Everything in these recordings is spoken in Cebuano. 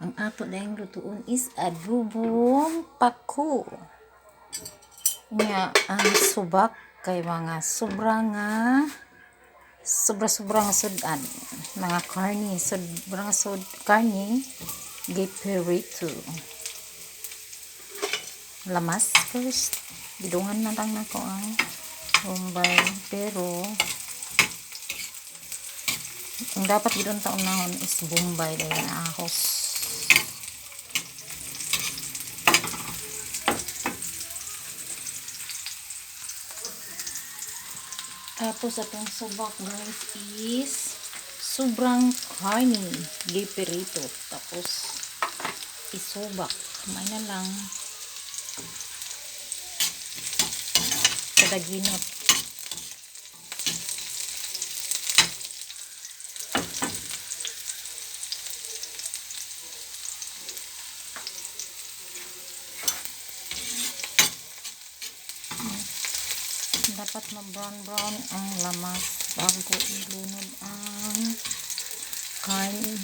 Ang ato dayong lutuon is adobong paku. Nya ang subak kay mga sobra nga sobra-sobra nga sudan. Mga karne, sobra nga sud karne giprito. Lamas first. Gidungan na lang nako ang Bombay, pero ang dapat gidon taon nahon is Bombay dahil ahos. Tapos atong subak, guys, is sobrang karne giprito. Tapos isubak. May na lang. Kada ginot. Dapat ma-brown brown ang lamas bago ilunod ang karne.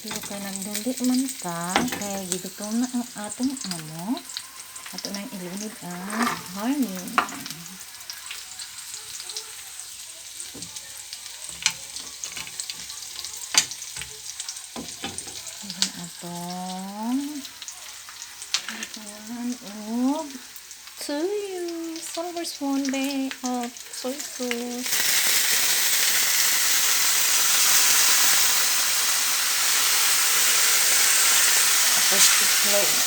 Pero kay nagdali man ta, kay gigutom na ang atong amo, ato nang ilunod ang karne. Ayan atong lutuan og tuyo. Silver Swan Bay of soy sauce. Tapos i-close.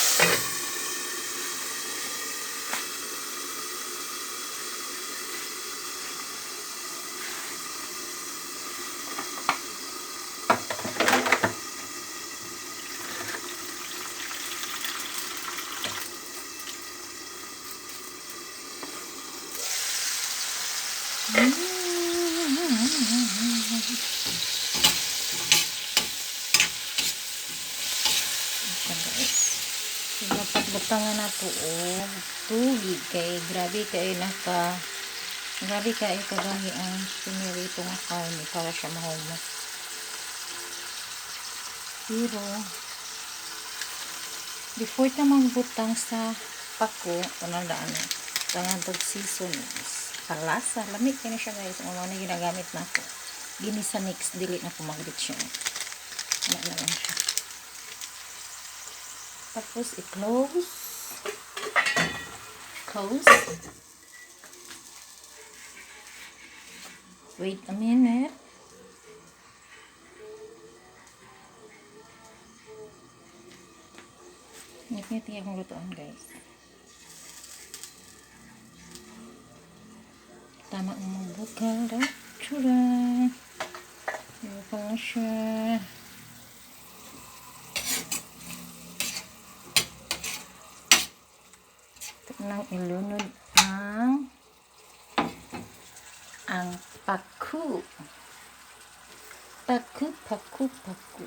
Siya, guys. So, dapat butangan na to og tubig kay grabe kay kagahi ang pinirito nga karne para siya mahumos. Pero before ta magbutang sa pako, unang daan tangan tog seasonings. Palasa, lami kay na siya, guys. Ang mga ginagamit na ako. Ginisa mix, dili na ko siya. Ano na lang siya. Tapos, i-close. Close. Wait a minute. Ngit-ngit akong lutuan, guys. Tama ang mga bukal daw. Tsura. Bukal na siya. Ito nang ilunod ang paku. Paku, paku, paku.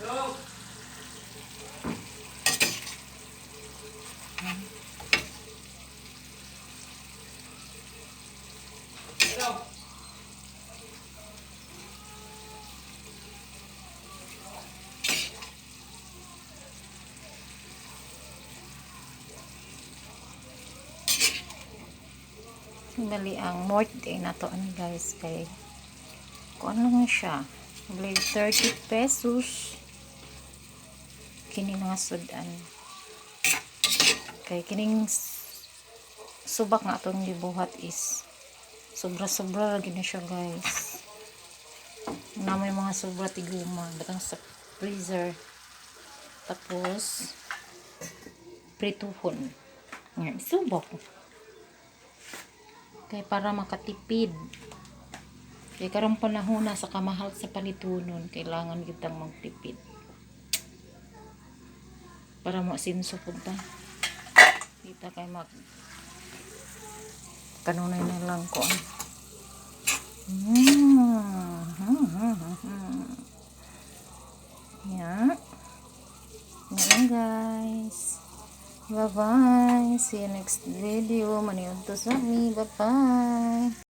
Go! Hello. Dali ang mort day na to ani, guys, kay kung ano lang siya. Bali 30 pesos kini mga sudan. Kay kining subak nga atong gibuhat is sobra-sobra lagi na siya, guys. Na may mga sobra tiguma batang sa freezer. Tapos prituhon. Nga isubak. Kay para makatipid. Kay karong panahon na sa kamahal sa palitunon, kailangan kitang magtipid. Para mo asinso punta. Kita kay mag Kanunay na lang ko. Yeah. Yan, guys. Bye-bye. See you next video. Maniudto sa mi. Bye-bye.